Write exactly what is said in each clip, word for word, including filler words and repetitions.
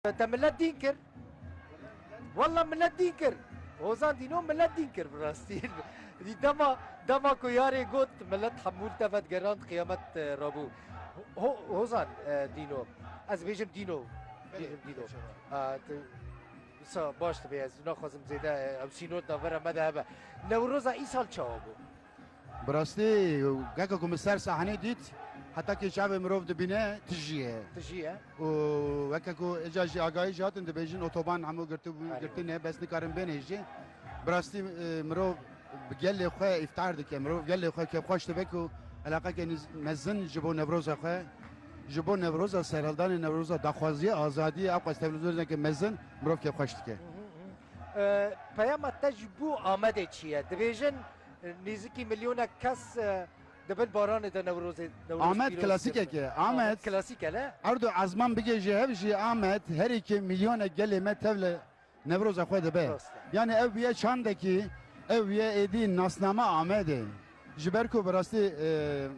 Te milet dîn kir. Walla milet dîn kir. Hozan Dîno milet dîn kir bi rastî. Dema, dema ku yarê got, milet hemû li te ve digerand, qiyamet, e, rabû. Ho-, Hozan, e, Dîno. Ez bêjim Dîno. Belê, Bêjim Dîno. Belê. A, tu, sa baş dibe, ez naxwazim zêde, e, ew sînot navbera me de hebe. Newroza îsal çawa bû? Bi rastî, weke ku min ser sahnê dît, heta kê çavê mirov dibîne, tijî ye. Tijî ye. Û weke ku êca jî agahî jî hatin dibêjin, otoban hemû girtibû-, Erê. girtine, bes nikarin bêne jî. Bi rastî, e, mirov bi gelê xwe îftihar dike, mirov gelê xwe kêfxweş dibe ku eleqeke niz-, mezin ji bo Newroza xwe, ji bo Newroza serhildanê, Newroza daxwaziya azadiyê, ew qas televîzyoneke mezin mirov kêfxweş dike. Hı hı hı. E, peyama te ji bo Amedê çi ye? Dibêjin, e, nêzîkî milyonek kes, e, di bin baranê de Newrozê, Newroz Amed pîroz klasîkek e. Amed klasîk e, ne? Erd û ezman bigê ji hev jî Amed herî kêm milyonek gelê me tevle Newroza xwe dibe. Rast e. Yani ev bûye çandekî, ev bûye êdî nasnama Amedê. Ji ber ku bi rastî, e,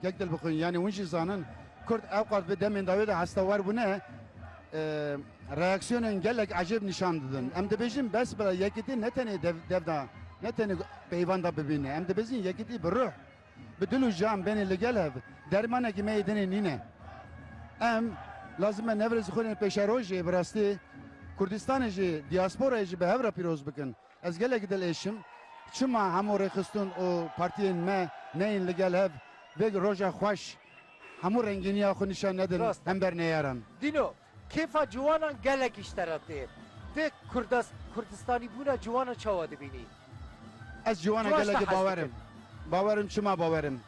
kek dil bixwin, yani hûn jî zanin, Kurd ew qas bi demên dawî de hestawer bûne, e, reaksiyonên gelek ecêb nîşan didin. Em dibêjin bes bila yekîtî ne tenê dev-, dev de, ne tenê peyvan de bibîne. Em dibêjin yekîtî bi ruh, bi dil û can bêne li gel hev. Dermanekî me yê dinê nîne. Em lazim e Newrozê xwe pêşerojê bi rastî Kurdistanê jî, diasporayê jî bi hev re pîroz bikin. Ez gelek dilêşim. Çima hemû rêxistin û partiyên me neyên li gel hev vê roja xweş hemû rengîniya xwe nîşan nedin Rast e. hember neyaran? Dîno, kêfa ciwanan gelekî ji te re tê. Tu Kurdas-, Kurdistanîbûna ciwanan çawa dibînî? Ez ciwana Ciwan gelekî bawer im. Bawer im, çima bawer im?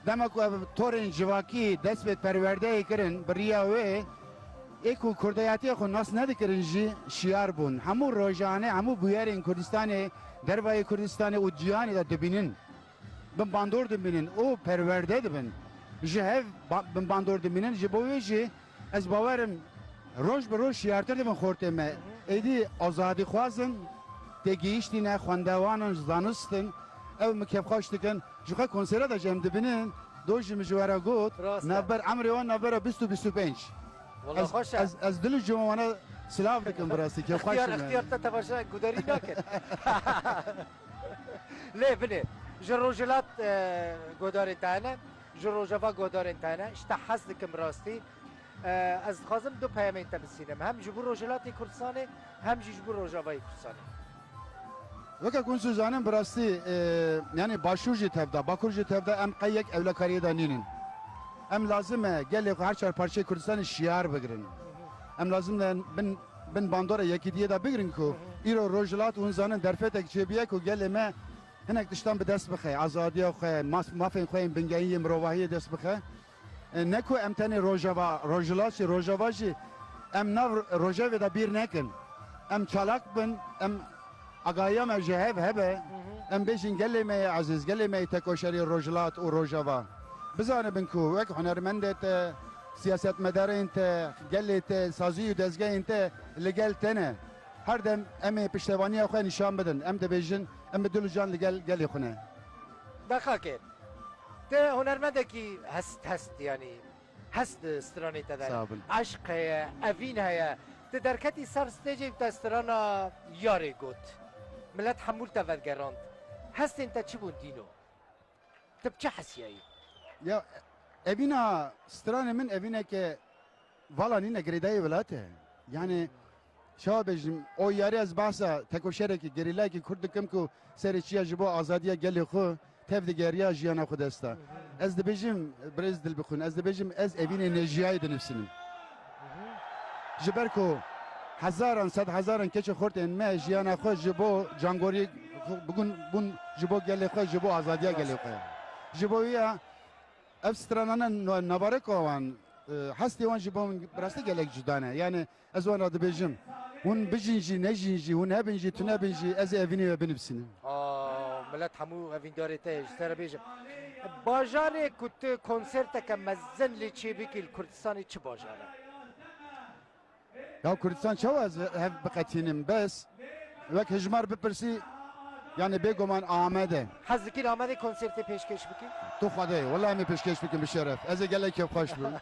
Dema ku ev torên civakî dest bi perwerdeyê kirin, bi riya wê ê ku kurdayetiya xwe nas nedikirin jî şiyar bûn. Hemû rojane, hemû bûyerên Kurdistanê, dervayê Kurdistanê û cîhanê de dibînin. Bin bandor dibînin û perwerde dibin. Ji hev ba-, bin bandor dibînin. Ji bo wê jî ez bawer im roj bi roj şiyartir dibin xortê me. Êdî azadîxwaz in, têgihîştî ne, xwendevan in, zanist in. Ew min kêfxweş dikin. Ji xwe konsera de jî em dibînin. Doh jî min ji we re got. Rast e. Navber emrê wan navbera bîst û bîst û pênc. Wala Ez, xweş e. ez, ez dil û cûma wana silav dikim bi rastî. Kêfxweş Extiyar, im. extiyar te temaşe gudarî nakin. Lê binê, ji Rojhilat, e, godarên te hene, ji Rojava godarên te hene, ji te hez dikim rastî. E, ez dixwazim du peyamên te bisînim. Hem ji bo Rojhilatê Kurdistanê, hem jî ji bo Rojavayê Kurdistanê. Weke ku hûn jî zanin, bi rastî, e, yani Başûr jî tevda, Bakur jî tevda, em qey yek ewlekariyê de nînin. Em lazim e gelê xwe her çar parçeyê Kurdistanê şiyar bigirin. Em lazim e bin, bin bandora yekîtiyê de bigirin ku îro Rojhilat, hûn zanin, derfetek çêbûye ku gelê me hinek tiştan bi dest bixe, azadiya xwe, mas-, mafên xwe yên bingehîn yê mirovahiyê dest bixe. E, ne ku em tenê Rojava, Rojhilat jî, Rojava jî em nav Rojavê de bîr nekin. Em çalak bin, em agahiya me ji hev hebe, em bêjin gelê me yê ezîz, gelê me yê tekoşerê Rojhilat û Rojava. Bizanibin ku wek hunermendê te, siyasetmedarên te, gelê te, sazî û dezgehên te li gel te ne. Her dem em ê piştevaniya xwe nîşan bidin. Em dibêjin, em bi dil û can li gel gelê xwe ne. Daxakê, te hunermendekî hest, hest, yanî hest di stranê te de. Sağ olun. Eşq heye, evîn heye. Te derketî ser stêcê û te strana Yarê got. Milet hemû li te vegerand. Hestên te çi bûn Dîno? Tu bi çi hesiyayî? Ya, evîna stranê min evîneke vala nîne, girêdayê welat e. Yani, çawa bêjim, o yarê ez behsa tekoşerekî, gerîlayekî Kurd dikim ku serê çiya ji bo azadiya gelê xwe tev digeriya jiyana xwe desta. Ez dibêjim, birêz dil bixwin, ez dibêjim, ez evînê nejiyayê dinivîsînim. Ji ber ku hezaran, sed hezaran keçê xortên me jiyana xwe ji bo cangoriyê xwe bûn, bûn ji bo gelê xwe, ji bo azadiya gelê xwe. Ji bo wî ya ev stranane na-, nabareka wan, e, hestê wan ji bo min bi rastî gelek cuda ne. Yani ez wan re dibêjim, hûn bijîn jî, nejîn jî, hûn hebin jî, tunebin jî, ez ê evînê we binivîsînim. Aa, milet hemû evîndarê te ye, ji te re bêjim. Bajarê ku tu konserteke mezin lê çêbikî li Kurdistanê çi bajar e? Ya Kurdistan çawa ez hev biqetînim, bes wek hijmar bipirsî, yani bêguman Amedê. Hez dikî li Amedê konsertê pêşkêş bikî? Tu Xwedê, wela em ê pêşkêş bikin bi şeref. Ez ê gelek kêfxweş bim.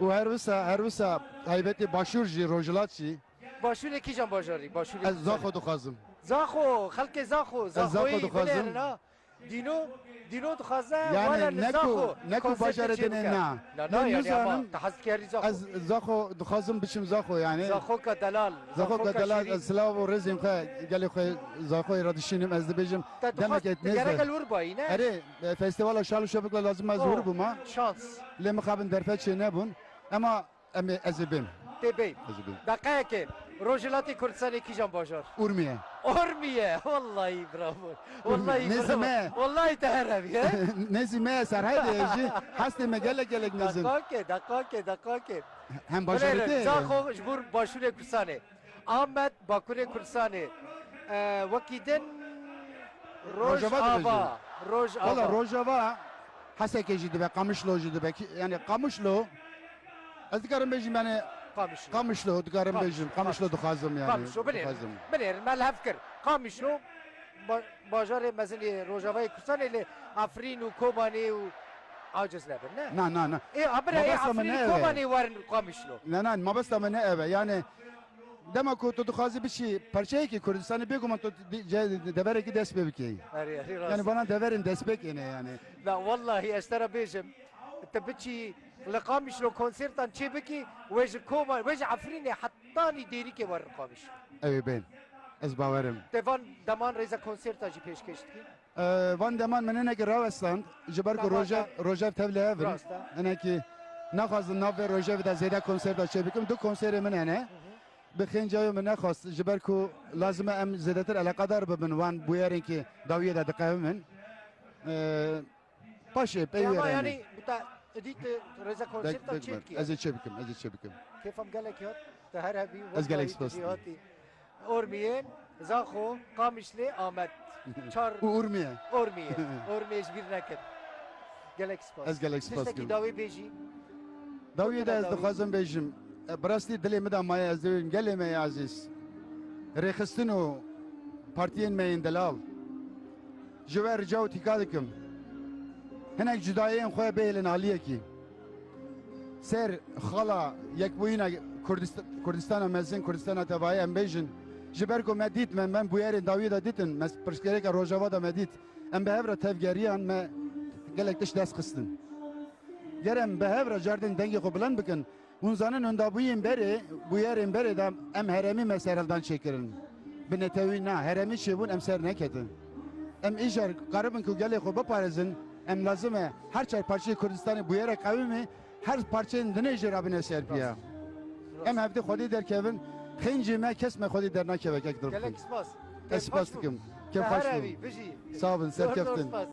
Û her wisa, her wisa taybetê Başûr jî, Rojhilat jî. Başûrê kîjan bajarî? Başûrê Ez Zaxo dixwazim. Zaxo, xelkê Zaxo, Ez Zaxo Zaxoyî dixwazim. Binêrin ha. Dîno, Dîno dixwaze Yani were li ne ku, Zaxo ne ku konsertê bajarê çê dinê bike. Na, na, Ne yani ama nizanim. Te hez dikerî Zaxo. Ez Zaxo dixwazim biçim Zaxo yani. Zaxoka delal. Zaxoka Zaxoka delal, şirîn. Ez silav û rêzên xwe gelê xwe Zaxoyê re dişînim, ez dibêjim Te dixwaz, demekê te nêz gerek de. El wir bayî, ne? Erê, e, festivala Şal û Şevik lazim ez Oh, wir bûma. Şans. Lê mixabin derfet çê nebûn. Ema Em ê, ez ê bêm. Tê bêm. Ez ê bêm. Deqeyekê, Rojhilatê Kurdistanê kîjan bajar? Urmiye. Urmiye. Wallahî bravo. Urmiye. Wallahî Nêzî bravo. Me. Wallahî te her hebî, he? Nêzî me, Serhedê jî hestê me gelek gelek nêzîn. Deqakê, deqakê, deqakê. Hem bajarê Binêrin, te. Zaxo ji bo Başûrê Kurdistanê. Amed, Bakurê Kurdistanê. E, wekî din Rojava Rojava. Dibêje. Rojava. Wala Rojava Hesekê jî dibe, Qamişlo jî dibe. Ki-, yani Qamişlo Ez dikarim bêjim yani Qamişlo. Qamişlo dikarim Qamişlo, bêjim. Qamişlo Qamişlo. Dixwazim yani. Qamişlo, binêrin. Dixwazim. Binêrin, me li hev kir. Qamişlo ba-, bajarê mezin ê Rojavayê Kurdistanê lê Efrîn û Kobanê û aciz nebin, ne? Na, na, na. Ê, abire ê Mabesta min Efrîn û ne ev e. Kobanê werin Qamişlo. Na, na, mabesta min ne ev e. Yani dema ku tu dixwazî biçî parçeyekî Kurdistanê bêguman tu di-, ce-, deverekî dest pê bikî. Erê, erê, rast. Yani bana deverin dest pê kêne yani. Na, wallahî ez te re bêjim. Tu biçî li Qamişlo konsertan çê bikî, wê ji Koma, wê ji Efrînê hetanî Dêrikê werin Qamişlo. Ew ê bên. Ez bawerim. Te van deman rêza konserta jî pêşkêş dikî? Ee, van deman min hinekî rawestand, ji ber ku Tamam, rojev, tamam. Rojev tev li hev in. Rast e. Hinekî naxwazin nav vê rojevê de zêde konserta çê bikim. Du konserê min hene. Hı hı. Bi xêncayê min nexwast, ji ber ku lazim e em zêdetir eleqedar bibin wan bûyerên ki dawiyê de diqewimin. Ee, Paşê, pey Ama wêranê. Yani, bu ta, edî tu rêza konserta Bek, bek, çê bek. Dikî? Ez ê çê bikim, ez ê çê bikim. Kêfam gelek hat, tu her hebî, Ez gelek wekî spas dikim. Hatî. Ormiyên, Zaxo, Qamişlê, Amed. Çar Û Urmiye. Ormiye. Ormiye ji bîr nekin. Gelek spas. Ez gelek spas Tiştekî dikim. Dawê bêjî. Dawiyê de ez dixwazim bêjim. E, bi rastî dilê min de maye ez dibêjim. Gelê me yê ezîz. Rêxistin û partiyên me yên delal. Ji we rica û tîka dikim. Hinek cudayiyên xwe bihêlin aliyekî. Ser xala yekbûyîna Kurdist-, Kurdistana mezin, Kurdistana tevayî em bêjin. Ji ber ku me dît, me, me bûyerên dawiyê de dîtin, me pirsgirêka Rojava de me dît. Em bi hev re tev geriyan, me gelek tişt dest xistin. Ger em bi hev re cardin dengê xwe bilind bikin, hûn zanin hûn dabûyên berê, bûyerên berê de em herêmî me serhildan çêkirin. Bi netewî na, herêmî çêbûn em ser neketin. Em îcar karibin ku gelê xwe biparêzin, em lazim e her çar parçeyê Kurdistanê bûyerek qewimî, her parçeyên dinê jê re bine ser piya. Rast. Em hevdî xwedî derkevin, xêncê me kes me xwedî dernakeve kek dirxin. Gelek spas. Ez spas dikim. Kêfxweş bû. Kêfxweş bû. Her evî, bijî. Sağ bin, Zor, zor serkeftin. Spas.